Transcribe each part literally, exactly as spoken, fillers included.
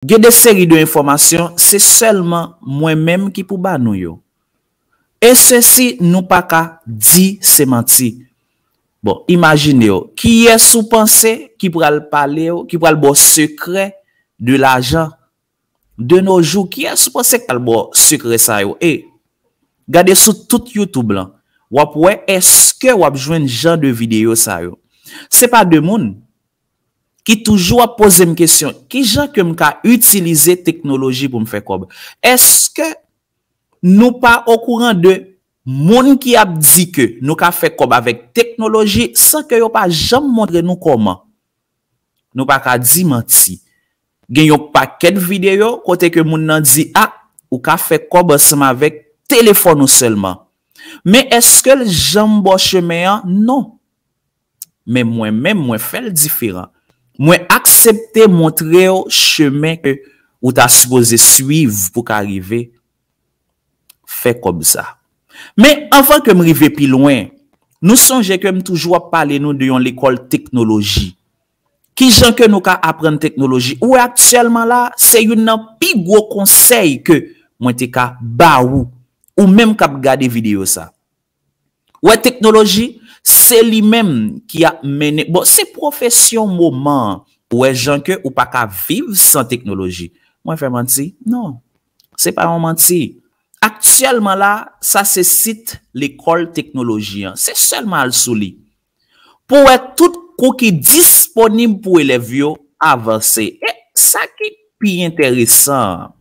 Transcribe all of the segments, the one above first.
Gen de seri de enfòmasyon, se sèlman mwen menm ki pou ba nou yo. E sesi, nou pa ka di se manti. Bon, imajine w, kiyès ou panse ki pral pale w, ki pral ba w sekrè de lajan? De nos jours, kiyès ou panse k pral ba w sekrè sa yo? E, gade sou tout YouTube lan, w ap wè èske w ap jwenn jan de videyo sa yo. Se pa de moun ki toujou ap poze m kesyon, ki jan ke m ka itilize teknoloji pou m fè kòb? Èske nou pa okouran de moun ki ap di ke nou ka fè kòb avèk teknoloji san ke yo pa janm montre nou kòman? Nou pa ka di manti. Gen yon pakèt videyo kote ke moun nan di, a, ou ka fè kòb ansanm avèk telefòn ou sèlman. Men èske l janm ba w chemen an? Non. Men mwen menm, mwen fè l diferan. Mwen aksepte montre w chemen ke ou ta sipoze swiv pou ka rive fè kòb sa. Men anvan ke m rive pi lwen, nou sonje ke m toujou ap pale nou de yon lekòl teknoloji. Ki jan ke nou ka aprann teknoloji? Ou wè aktyèlman la, se youn nan pi gwo konsèy ke mwen te ka ba ou, ou menm k ap gade videyo sa. Ou wè teknoloji, se li menm ki ap mennen, bon, se pwofesyon moman an. Ou wè jan ke ou pa ka viv san teknoloji. Mwen fè manti? Non. Se pa yon manti. Aktyèlman la, sa se sit lekòl teknoloji an. Se sèlman al sou li. Pou wè tout kou ki disponib pou elèv yo avanse. E sa ki pi enteresan an,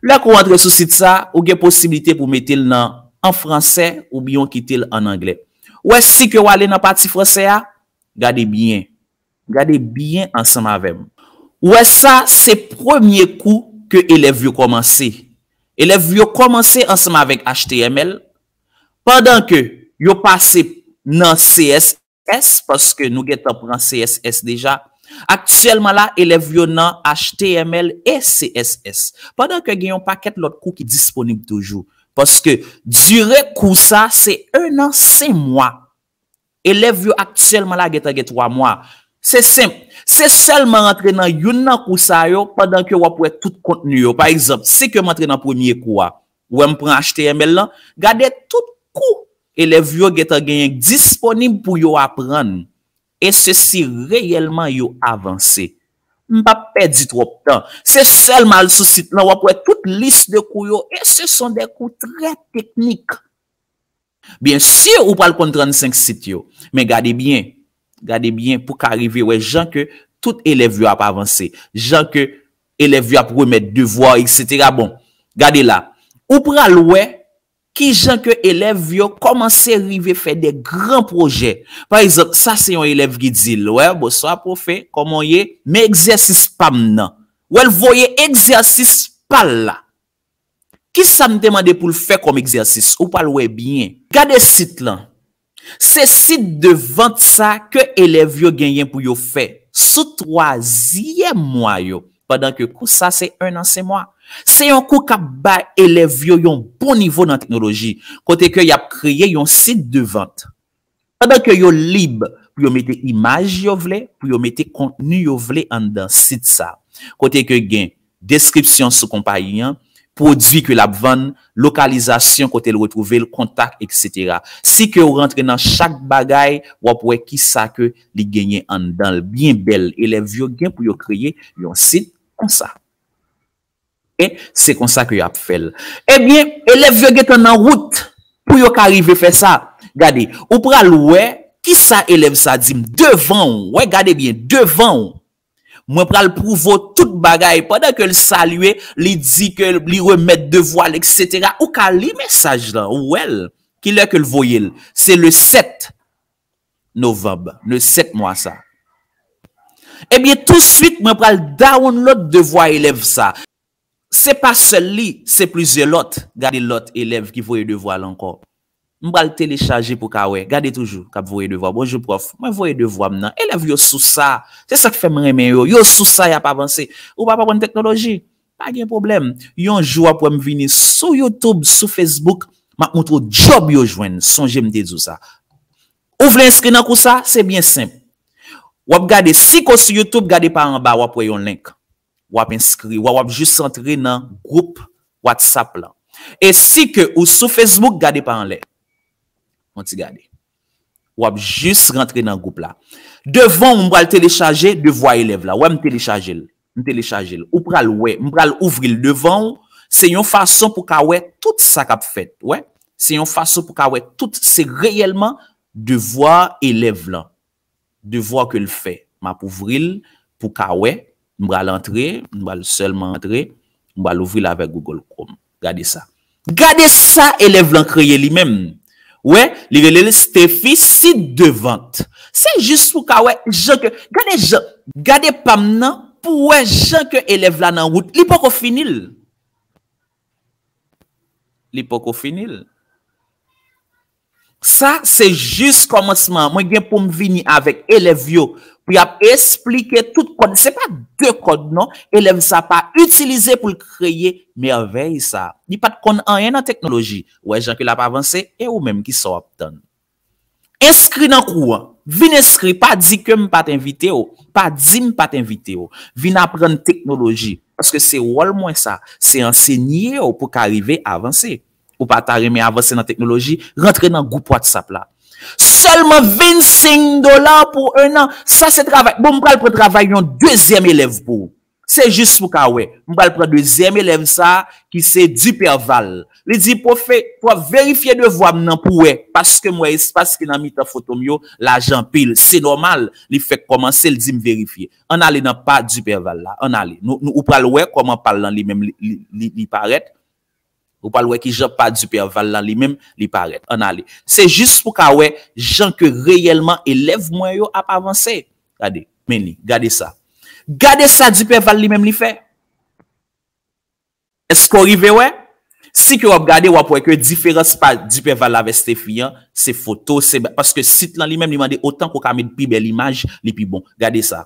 lè ke w antre sou sit sa, ou gen posiblite pou mete l nan, an fransè oubyen w kite l ann anglè. Ou wè, si ke w ale nan pati fransè a, gade byen. Gade byen ansanm avè m. Ou wè sa, se premye kou ke elèv yo kòmanse. Elèv yo kòmanse ansanm avèk H T M L, pandan ke yo pase nan C S S, paske nou gentan pran C S S deja. Aktyèlman la, elèv yo nan H T M L e C S S. Pandan ke gen yon pakèt lòt kou ki disponib toujou. Paske dire kou sa, se en an, senk mwa. Elèv yo aktyèlman la gentan gen twa mwa. Se senp. Se sèlman rantre nan youn nan kou sa yo pandan ke w ap wè tout kontni yo. Pa egzanp, si ke m antre nan premye kou a, ou wè m pran H T M L lan, gade tout kou elèv yo gentan genyen disponib pou yo aprann. E sesi reyèlman yo avanse. M p ap pèdi twòp tan. Se sèlman al sou sit lan, w ap wè tout lis de kou yo. E ce sont des cours très techniques. Byen si, ou pral konn trannsenk sit yo. Men gade byen. Gade byen pou ka rive wè jan ke tout elèv yo ap avanse. Jan ke elèv yo ap remèt devwa, etsetera. Bon, gade la. Ou pral wè ki jan ke elèv yo kòmanse rive fè de gran pwojè. Pa egzanp, sa se yon elèv ki di l, wè, bonswa pwofe, kòman w ye? Men egzèsis pa m nan. Wè l voye egzèsis pa l la. Kisa m te mande pou l fè kòm egzèsis? Ou pral wè byen. Gade sit lan. Se sit de vant sa ke elèv yo genyen pou yo fè sou twazyèm mwa yo, pandan ke kou sa se en an, senk mwa. Se yon kou k ap bay elèv yo yon bon nivo nan teknoloji, kote ke y ap kreye yon sit de vant. Pandan ke yo lib pou yo mete imaj yo vle, pou yo mete kontni yo vle anndan sit sa. Kote ke gen deskripsyon sou konpayi an, pwodui ke l ap vann, lokalizasyon kote l retwouve l, kontak, etsetera. Si ke w rantre nan chak bagay, w ap wè kisa ke li genyen anndan l. Byen bèl, elèv yo gen pou yo kreye yon sit konsa. E se konsa ke y ap fè l. Ebyen, elèv yo gentan nan wout pou yo ka rive fè sa. Gade, ou pral wè kisa elèv sa di m devan w. Wè, gade byen, devan w. Mwen pral pwouve w tout bagay. Pandan ke l salye, li di ke li remèt devwa l, etsetera. Ou ka li mesaj lan, ou wè l. Kilè ke l voye l? Se le sèt novanm, le sèt mwa sa. Ebyen, touswit, mwen pral download devwa elèv sa. Se pa sèl li, se plizyè lòt. Gade lòt elèv ki voye devwa l ankò. M pral telechaje pou ka wè. Gade toujou k ap voye devwa. Bonjou, pwòf. Mwen voye devwa m nan. Elèv yo sou sa. Se sa k fè m renmen yo. Yo sou sa, y ap avanse. Ou p ap aprann teknoloji? Pa gen pwoblèm. Yon jou, w ap wè m vini sou YouTube, sou Facebook, m ap montre w djòb yo jwenn. Sonje m te di w sa. Ou vle enskri nan kou sa? Se byen senp. W ap gade Siko sou YouTube, gade pa anba, w ap wè yon link. w ap enskri, w ap jis antre nan gwoup WhatsApp lan. E si ke ou sou Facebook, gade pa anlè. Yon ti gade. W ap jis rantre nan gwoup la. Devan w, m pral telechaje devwa elèv la. Wè, m telechaje l. M telechaje l. Ou pral wè, m pral ouvri l devan w. Se yon fason pou ka wè tout sa k ap fèt. Wè, se yon fason pou ka wè tout, se reyèlman devwa elèv lan. Devwa ke l fè. M ap ouvri l pou ka wè. M pral antre, m pral sèlman antre, m pral ouvri l avèk Google Chrome. Gade sa. Gade sa elèv lan kreye li menm. Wè, li rele l Steffi, site de vente. Se jis pou ka wè jan ke, gade jan, gade pa m nan, pou wè jan ke elèv la nan wout. Li poko fini l. Li poko fini l. Sa, se jis kòmansman an. Mwen gen pou m vini avèk elèv yo, pou y ap esplike tout kòd. Se pa de kòd, non. Elèv sa pa itilize pou l kreye mèvèy sa. Li pa t konn anyen nan teknoloji. Wè jan ke l ap avanse, e ou menm, kisa w ap tann? Enskri nan kou an. Vin enskri, pa di ke m pa t envite w. Pa di m pa t envite w. Vin aprann teknoloji. Paske se wòl mwen sa. Se ansenye w pou ka rive avanse. Ou pa ta renmen avanse nan teknoloji, rantre nan gwoup WhatsApp la. Sèlman vennsenk dola pou en an. Sa se travay. Bon, m pral pran travay yon dezyèm elèv pou ou. Se jis pou ka wè. M pral pran dezyèm elèv sa ki se Duperval. Li di, pwofe, w ap verifye devwa m nan pou wè, paske m wè espas ki nan mitan foto m yo laj anpil. Se nòmal, li fèk kòmanse, l di m verifye. Ann ale nan pa Duperval la. Ann ale. Nou, nou, ou pral wè kòman pa l lan li menm li, li, li, li parèt. Ou pral wè kijan pa Duperval lan li menm li parèt. Ann ale. Se jis pou ka wè jan ke reyèlman elèv mwen yo ap avanse. Gade, men li, gade sa. Gade sa Duperval li menm li fè. Èske w rive wè? Si ke w ap gade, w ap wè ke diferans pa Duperval avè Steffi an, se foto, se ba-, paske sit lan li menm li mande otan ke w ka met pi bèl imaj, li pi bon. Gade sa.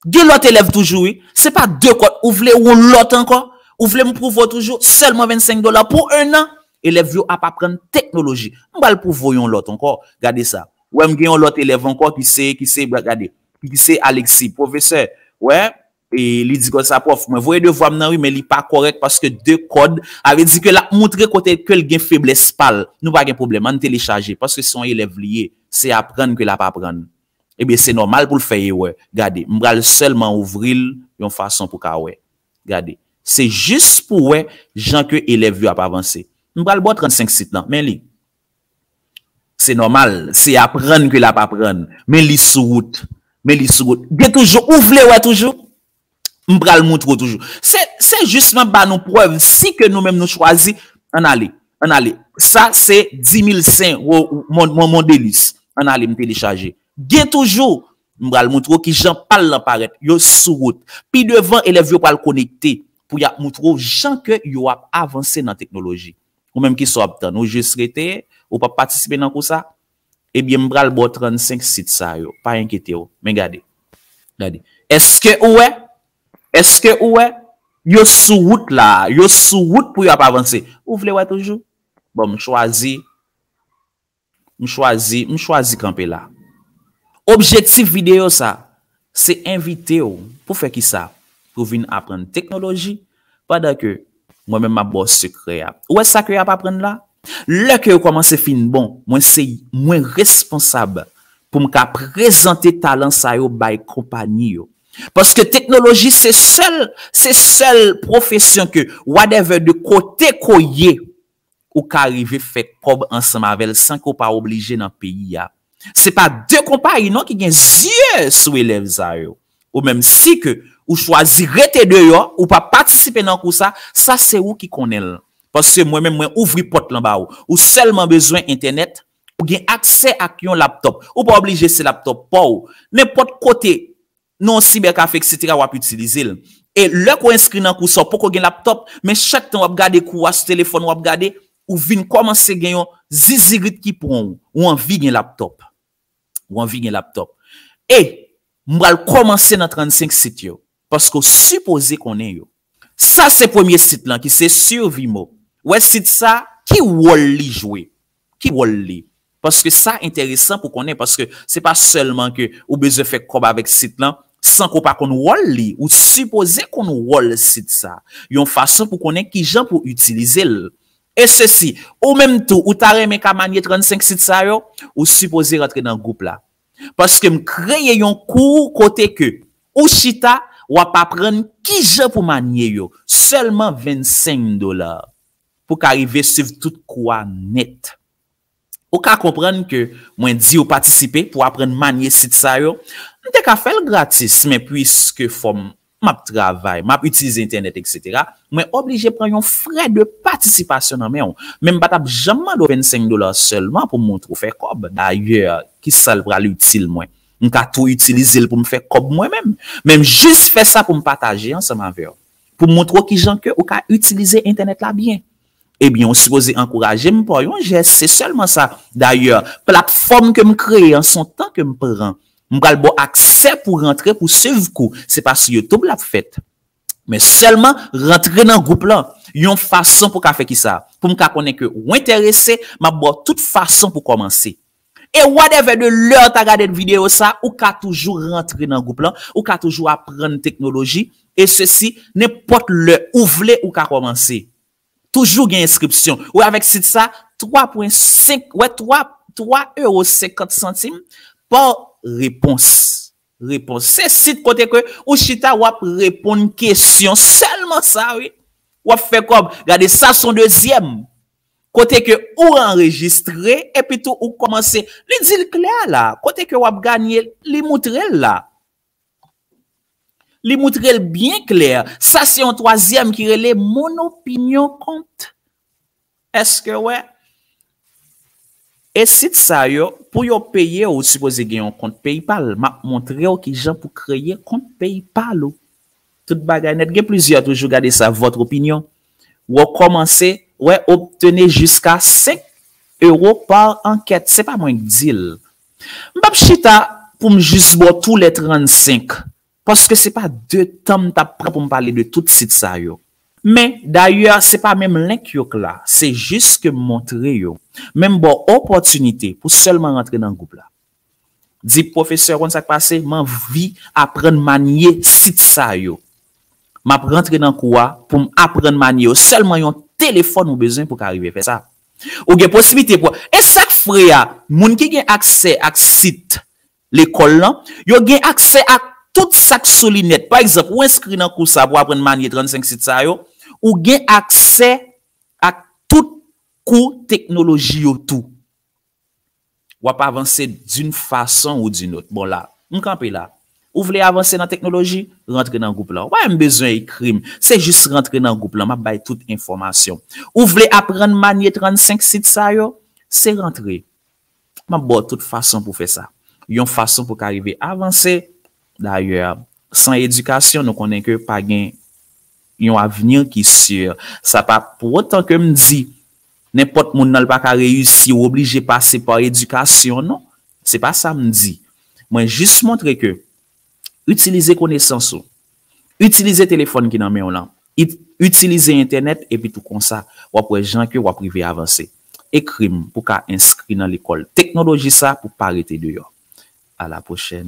Gen lòt elèv toujou, wi. Se pa de kòd. Ou vle yon lòt ankò? Ou vle m pwouve w toujou? Sèlman vennsenk dola pou en an. Elèv yo ap aprann teknoloji. M pral pwouve w yon lòt ankò. Gade sa. Wè, m gen yon lòt elèv ankò ki se, ki se, gade, ki se Alexis. Pwofesè, wè, e li di konsa, pwòf, mwen voye devwa m nan, wi, men li pa kòrèk paske de kòd, sa vle di ke l ap moutre kote ke l gen feblès pa l. Nou pa gen pwoblèm, ann telechaje, paske se yon elèv li ye. Se aprann ke l ap aprann. Ebyen, se nòmal pou l fè erè. Gade, m pral sèlman ouvri l yon fason pou ka wè. Gade. Se jis pou wè jan ke elèv yo ap avanse. M pral ba w trannsenk sit lan. Men li. Se nòmal. Se aprann ke l ap aprann. Men li sou wout. Men li sou wout. Gen toujou, ou vle wè toujou? M pral moutre w toujou. Se, se jis nan ba nou prèv si ke nou menm nou chwazi. Ann ale. Ann ale. Sa se dis mil sen, wo-, mon, mon, Mondelus. Ann ale, m telechaje. Gen toujou. M pral moutre w kijan pa l lan parèt. Yo sou wout. Pi devan, elèv yo pral konekte pou y ap moutre w jan ke yo ap avanse nan teknoloji. Ou menm, kisa w ap tann? Ou jis rete, ou p ap patisipe nan kou sa? Ebyen, m pral ba w trannsenk sit sa yo. Pa enkyete w. Men gade. Gade. Èske ou wè? Èske ou wè? Yo sou wout la. Yo sou wout pou y ap avanse. Ou vle wè toujou? Bon, m chwazi. M chwazi, m chwazi kanpe la. Objektif videyo sa, se envite w pou fè kisa? Pou vin aprann teknoloji, pandan ke mwen menm m ap ba w sekrè a. Ou wè sa ke y ap aprann la? Lè ke yo kòmanse fin bon, mwen se mwen responsab pou m ka prezante talan sa yo bay konpayi yo. Paske teknoloji se sèl, se sèl pwofesyon ke whatever de kote ko ye, ou ka rive fè kòb ansanm avè l san ke w pa oblije nan peyi a. Se pa de konpayi non ki gen zye sou elèv sa yo. Ou menm si ke ou chwazi rete deyò, ou pa patisipe nan kou sa, sa se ou ki konnen l. Paske mwen menm mwen ouvri pòt lan ba ou. Ou sèlman bezwen entènèt, ou gen aksè ak yon laptòp. Ou pa oblije se laptòp pa w. Nenpòt kote nan yon sibèkafe, etsetera, w ap itilize l. E lè ke w enskri nan kou sa, w poko gen laptòp, men chak tan w ap gade kou a sou telefòn, w ap gade, ou vin kòmanse gen yon zizirit ki pran w, ou anvi gen laptòp. Ou anvi gen laptòp. E m pral kòmanse nan trannsenk sit yo, paske w sipoze konnen yo. Sa se premye sit lan ki se Survimo. Wè sit sa, ki wòl li jwe? Ki wòl li? Paske sa enteresan pou konnen, paske se pa sèlman ke ou bezwen fè kòb avèk sit lan, san ke w pa konn wòl li, ou sipoze konn wòl sit sa, yon fason pou konnen kijan pou itilize l. E sesi, ou menm tou, ou ta renmen ka manye trannsenk sit sa yo, ou sipoze rantre nan gwoup la. Paske m kreye yon kou kote ke ou chita, w ap aprann kijan pou manye yo. Sèlman vennsenk dola pou ka rive swiv tout kou a nèt. Ou ka konprann ke mwen di w patisipe pou aprann manye sit sa yo. M te ka fè l gratis, men piske fò m, m ap travay, m ap itilize entènèt, etsetera, mwen oblije pran yon frè de patisipasyon nan men w. Men m pa t ap janm mande w vennsenk dola sèlman pou m montre w fè kòb. Dayè, kisa l pral itil mwen? M ka tou itilize l pou m fè kòb mwen menm. Men m jis fè sa pou m pataje ansanm avè w. Pou m montre w kijan ke ou ka itilize entènèt la byen. Ebyen, ou sipoze ankouraje m pa yon jès, se sèlman sa. Dayè, platfòm ke m kreye an, se yon tan ke m pran. M pral ba w aksè pou rantre, pou swiv kou. Se pa sou YouTube l ap fèt. Men sèlman rantre nan gwoup lan. Yon fason pou ka fè kisa? Pou m ka konnen ke w enterese, m ap ba w tout fason pou kòmanse. E whatever de lè w ta gade videyo sa, ou ka toujou rantre nan gwoup lan, ou ka toujou aprann teknoloji, e sesi, nenpòt lè ou vle, ou ka kòmanse. Toujou gen enskripsyon. Ou wè avèk sit sa, twa pwen senk, wè, twa, twa ewo senkant santim pa repons. Repons. Se sit kote ke ou chita, w ap reponn kesyon sèlman sa, wi. W ap fè kòb. Gade sa, se yon dezyèm. Kote ke ou anrejistre, epi tou ou kòmanse. Li di l klè la. Kote ke w ap ganye, li moutre l la. Li moutre l byen klè. Sa se yon twazyèm ki rele Mon Opinion Compte. Èske w wè? E sit sa yo, pou yo peye w, ou sipoze gen yon kont PayPal. M ap montre w kijan pou kreye kont PayPal ou. Tout bagay nèt. Gen plizyè toujou, gade sa, Votre Opinion. W ap kòmanse, wè, obtenez jusqu'à cinq euros par enquête. Se pa mwen k di l. M p ap chita pou m jis ba w tou lè trannsenk, paske se pa de tan m t ap pran pou m pale de tout sit sa yo. Men, dayè, se pa menm link yo k la, se jis ke m montre yo. Men m ba w opòtinite pou sèlman rantre nan gwoup la. Di, pwofesè, konn sa k pase? M anvi aprann manye sit sa yo. M ap rantre nan kou a pou m aprann manye yo. Sèlman yon telefòn ou bezwen pou ka rive fè sa. Ou gen posiblite pou, e sa k fre a, moun ki gen aksè ak sit lekòl lan, yo gen aksè ak tout sa k sou li nèt. Pa egzanp, ou enskri nan kou sa pou aprann manye trannsenk sit sa yo, ou gen aksè ak tout kou teknoloji yo tou. W ap avanse d'une façon ou d'une autre. Bon, la, m kanpe la. Ou vle avanse nan teknoloji? Rantre nan gwoup lan. W pa menm bezwen ekri m. Se jis rantre nan gwoup lan. M ap bay tout enfòmasyon. Ou vle aprann manye trannsenk sit sa yo? Se rantre. M ap ba w tout fason pou fè sa. Yon fason pou ka rive avanse. Dayè, san edikasyon, nou konnen ke pa gen yon avni ki si. Sa pa pou otan ke m di, nenpòt moun nan, l pa ka reyisi, ou oblije pase pa edikasyon, non. Se pa sa m di. Mwen jis montre ke itilize konesans ou, itilize telefòn ki nan men w lan, it-, itilize entènèt, epi tou konsa, w ap wè jan ke w ap rive avanse. Ekri m pou ka enskri nan lekòl teknoloji sa pou pa rete deyò. A la pwochèn.